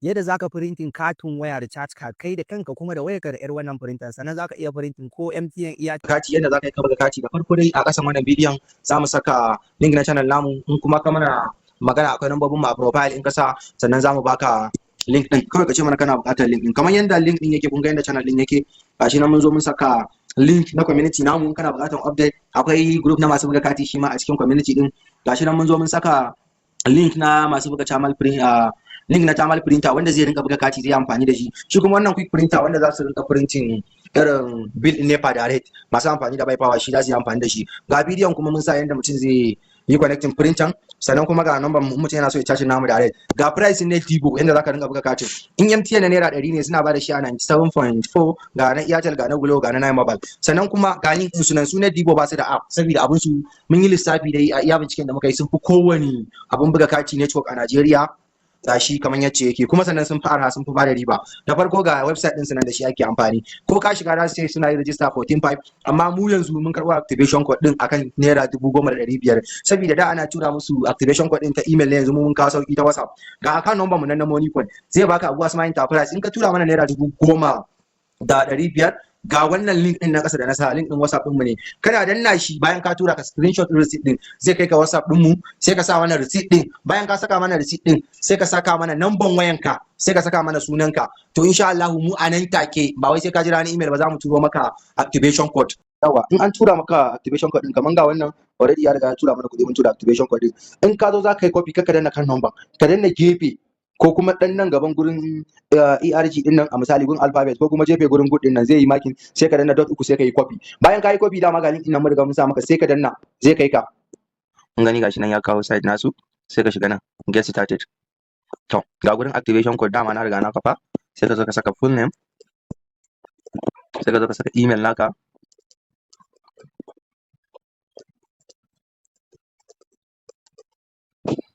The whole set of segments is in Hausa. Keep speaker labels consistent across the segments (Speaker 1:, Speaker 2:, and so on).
Speaker 1: Yadda zaka printing katin waya, recharge card, kai da kanka kuma da wayarka da 'yar wannan printer. Sannan zaka iya printing ko MTN iya
Speaker 2: Kati, yadda zaka yi ka buga kati. Da farko dai, a ƙasan wannan bidiyon za mu saka link na channel namu. In kuma ka mana magana, akwai lambobin mu a profile. In ka sa, sannan za mu baka link din. Kawai ka ce mana kana buƙatar link din. Kamar yadda link din yake, kun ga yadda channel din yake. Gashi nan mun zo mun saka link na community namu. In kana buƙatar update, akwai group na masu buga kati shi ma a cikin community din. Gashi nan mun zo mun saka link na masu buga thermal print, link na thermal printer wanda zai rinka buga kati, zai amfani da shi. Shi kuma wannan quick printer wanda za su rinka printing irin bill din NEPA direct, masu amfani da power, shi za su yi amfani da shi. Ga bidiyon kuma mun sa yanda mutum zai yi connecting printer. Sannan kuma ga number mutum yana so ya charge namu direct. Ga price ne Tigo, yanda zaka rinka buga katin. In MTN na ₦100 ne, suna bada shi a 97.4. Ga na Airtel, ga na Glo, ga na Nine Mobile. Sannan kuma ga link din sunan su na Tigo, ba su da app saboda abun su. Mun yi lissafi dai, a iya binciken da muka yi, sun fi kowane abun buga kati network a Najeriya. Gashi kamar yacce yake. Kuma sannan sun fi arha, sun fi bada riba. Da farko ga website din su nan, da shi ake amfani. Ko ka shiga, za su ce suna yi register 14.5, amma mu yanzu mun karɓo activation code din akan ₦10,500, saboda da ana tura musu activation code din ta email ne. Yanzu mu mun kawo sauki ta WhatsApp. Ga account number mu nan na Moniepoint, zai baka Abuwa Smart Enterprise. In ka tura mana ₦10,500, ga wannan link din na ƙasa da na sa, link din WhatsApp din mu ne. Kana danna shi, bayan ka tura ka screenshot din receipt din, zai kai ka WhatsApp din mu. Sai ka sa wannan receipt din. Bayan ka saka mana receipt din, sai ka saka mana number wayanka, sai ka saka mana sunanka. To insha Allah mu a nan take, ba wai sai ka jira ni email ba, za mu turo maka activation code. Yawa, in an tura maka activation code din, kaman ga wannan, already ya riga ya tura mana kuɗi, mun tura activation code din. In ka zo za ka yi copy, ka danna kan number, ka danna gefe ko kuma dan nan gaban gurin ERG din nan, a misali gurin alphabet, ko kuma jefe gurin good din nan, zai yi marking. Sai ka danna dot uku, sai ka yi copy. Bayan ka yi copy, dama ga link din nan mun riga mun sa maka, sai ka danna, zai kai ka. Kun gani, gashi nan ya kawo site nasu. Sai ka shiga nan, get started. To ga gurin activation code, dama na riga na kafa. Sai ka zo ka saka full name, sai ka zo ka saka email naka.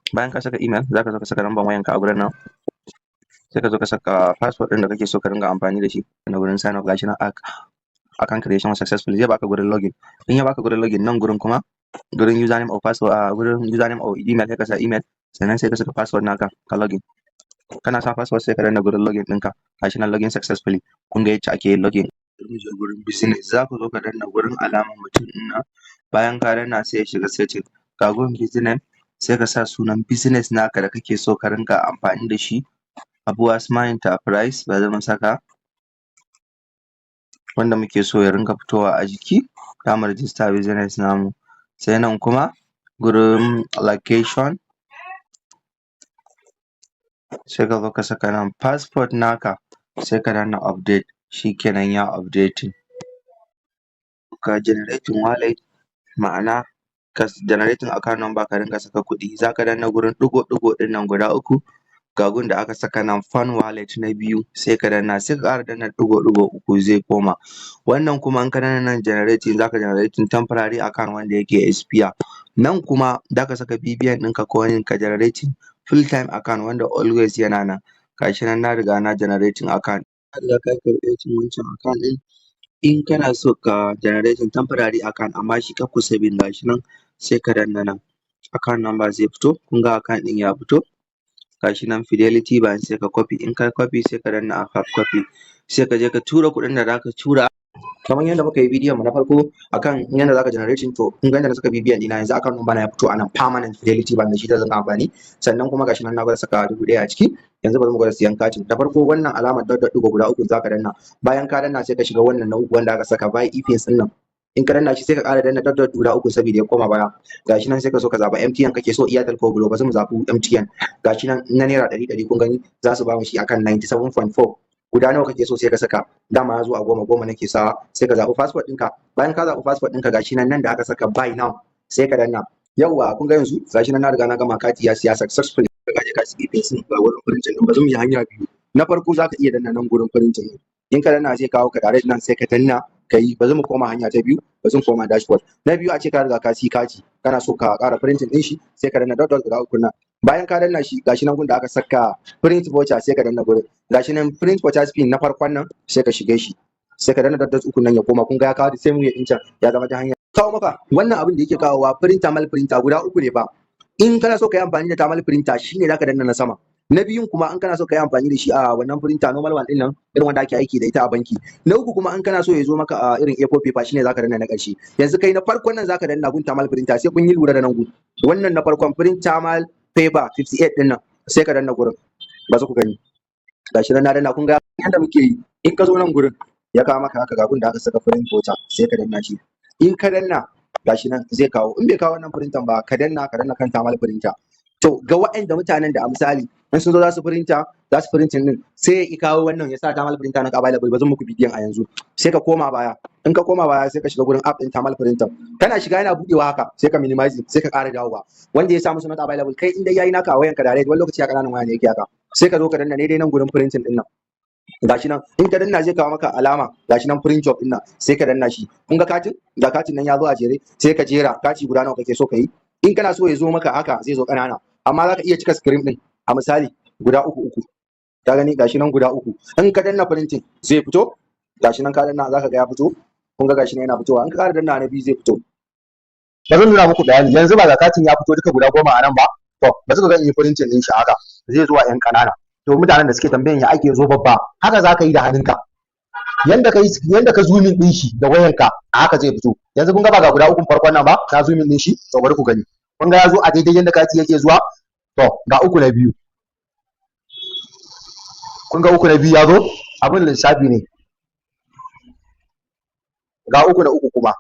Speaker 2: Bayan ka saka email, za ka zo ka saka lambar wayanka a gurin nan. Sai ka zo ka saka password ɗin da kake so ka ringa amfani da shi na gurin sign up. Gashi nan, account creation successful. Zai baka gurin login. In ya baka gurin login, nan gurin kuma gurin username or password, a gurin username or email, sai ka sa email, sannan sai ka saka password naka ka login. Kana sa password, sai ka danna gurin login ɗinka. Gashi nan, login successfully. Kun ga yacce ake yin login. Bari mu je gurin business. Za ku zo ka danna gurin alamar mutum ɗin nan. Bayan ka danna, sai ya shiga setting. Ga gurin business, sai ka sa sunan business naka da kake so ka ringa amfani da shi. Abuwa Smart Enterprise bari mu saka, wanda muke so ya ringa fitowa a jiki. Za mu register business namu. Sai nan kuma gurin location, sai ka zo ka saka nan passport naka, sai ka danna update. Shikenan, ya updating. Ka generating wallet, ma'ana ka generating account number ka ringa saka kuɗi. Za ka danna gurin ɗigo-ɗigo ɗin nan guda uku. Ga gun da aka saka nan fund wallet na biyu, sai ka danna. Sai ka ƙara danna ɗigo-ɗigo uku, zai koma wannan. Kuma in ka danna nan generating, za ka generating temporary account wanda yake expire. Nan kuma za ka saka BVN ɗinka ko wani, ka generating full time account wanda always yana nan. Gashi nan, na riga na generating account. Ka riga ka yi creating wancan account ɗin. In kana so ka generating temporary account, amma shi kar ku saving, gashi nan, sai ka danna nan, account number zai fito. Kun ga account ɗin ya fito, gashi nan, Fidelity Bank. Sai ka copy. In ka copy, sai ka danna app copy, sai ka je ka tura kuɗin da zaka tura. Kamar yadda muka yi bidiyon mu na farko akan yadda zaka generating, to kun ga yadda na saka BVN ɗina. Yanzu account number na ya fito a nan, permanent Fidelity Bank, da shi zan amfani. Sannan kuma gashi nan na gwada saka 1,000 a ciki. Yanzu bari mu gwada siyan katin. Da farko, wannan alamar dot dot ɗigo guda uku zaka danna. Bayan ka danna, sai ka shiga wannan na uku wanda aka saka buy e-pins ɗin nan. In ka danna shi, sai ka ƙara danna dot dot guda uku saboda ya koma baya. Gashi nan, sai ka so ka zaɓa MTN kake so, Airtel ko Glo. Ba mu zaɓi MTN. Gashi nan na ₦100 100. Kun gani, za su ba mu shi akan 97.4. Guda nawa kake so? Sai ka saka. Dama ya zo a 10 10 nake sawa. Sai ka zaɓi passport ɗinka. Bayan ka zaɓi passport ɗinka, gashi nan, nan da aka saka buy now, sai ka danna. Yawwa, kun ga yanzu gashi nan na riga na gama, kati ya siya successfully. Ka je ka siya printing, ga wurin printing ɗin. Ba mu yi hanya biyu. Na farko, zaka iya danna nan gurin printing ɗin. In ka danna, zai kawo ka direct nan, sai ka danna ka yi. Ba mu koma hanya ta biyu, ba zan koma dashboard. Na biyu, a ce ka riga ka siyi kati, kana so ka ƙara printing ɗin shi, sai ka danna dot dot guda uku nan. Bayan ka danna shi, gashi nan gun da aka saka print voucher, sai ka danna gurin. Gashi nan print voucher pin na farkon nan, sai ka shige shi, sai ka danna dot dot uku nan ya koma. Kun ga ya kawo the same way ɗin can, ya zama ta hanya kawo maka wannan abin da yake kawowa. Print thermal printer guda uku ne fa. In kana so ka yi amfani da thermal printer, shine zaka danna na sama.
Speaker 1: Na biyun kuma, in kana so ka yi amfani da shi a wannan printer normal one ɗin nan, irin wanda ake aiki da ita a banki. Na uku kuma, in kana so ya zo maka a irin A4 paper, shine zaka danna na ƙarshe. Yanzu kai na farkon nan zaka danna, gun thermal printer. Sai kun yi lura da nan gun, wannan na farkon, print thermal paper 58 ɗin nan, sai ka danna gurin. Ba za ku gani, gashi nan na danna. Kun ga yanda muke yi. In ka zo nan gurin, ya kawo maka haka, ga gun da aka saka print photo, sai ka danna shi. In ka danna, gashi nan zai kawo. In bai kawo wannan printer ba, ka danna kan thermal printer. To, ga waɗanda mutanen da a misali in sun zo za su printer, za su printing din, sai ya ki kawo wannan, ya sa thermal printer not available. Ba zan muku bidiyon a yanzu. Sai ka koma baya. In ka koma baya, sai ka shiga gurin app din thermal printer. Kana shiga, yana budewa haka, sai ka minimize, sai ka ƙara dawowa. Wanda ya sa musu not available, kai in dai yayi naka a wayanka direct, wani lokaci a ƙananan waya ne yake haka, sai ka zo ka danna ne dai nan gurin printing din nan. Gashi nan, in ka danna, zai kawo maka alama, gashi nan print job din nan, sai ka danna shi. Kun ga katin? Ga katin nan ya zo a jere. Sai ka jera kati guda nawa kake so ka yi. In kana so ya zo maka haka, zai zo ƙanana, amma za ka iya cika screen din, a misali guda uku uku. Ka gani, gashi nan guda uku. In ka danna printing, zai fito. Gashi nan, ka danna, zaka ga ya fito. Kun ga, gashi nan yana fitowa. In ka ƙara danna na biyu, zai fito.
Speaker 2: Ba zan nuna muku bayani yanzu ba. Ga katin ya fito duka guda 10 a nan ba. To, ba suka ga in yi printing din shi haka, zai zuwa yan ƙanana. To, mutanen da suke tambayan ya ake zo babba, haka za ka yi da hannunka. Yanda ka yi, yanda ka zooming din shi da wayanka, a haka zai fito. Yanzu kun ga, ba ga guda ukun farkon nan ba, na zooming din shi. To, bari ku gani. Kun ga ya zo a daidai yanda kati yake zuwa. To, ga uku na biyu. Kun ga uku na biyu ya zo, abin lissafi ne. Ga uku na uku kuma.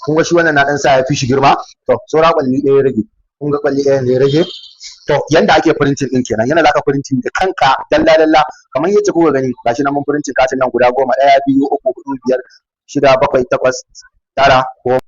Speaker 2: Kun ga shi wannan na dan sa ya fi shi girma. To, saura kwalli ɗaya ya rage. Kun ga kwalli ɗaya ne ya rage. To, yanda ake printing din kenan, yanda zaka printing da kanka dalla dalla kamar yadda kuka gani. Gashi nan mun printing katin nan guda 10: ɗaya, biyu, uku, huɗu, biyar, shida, bakwai, takwas, tara, 10.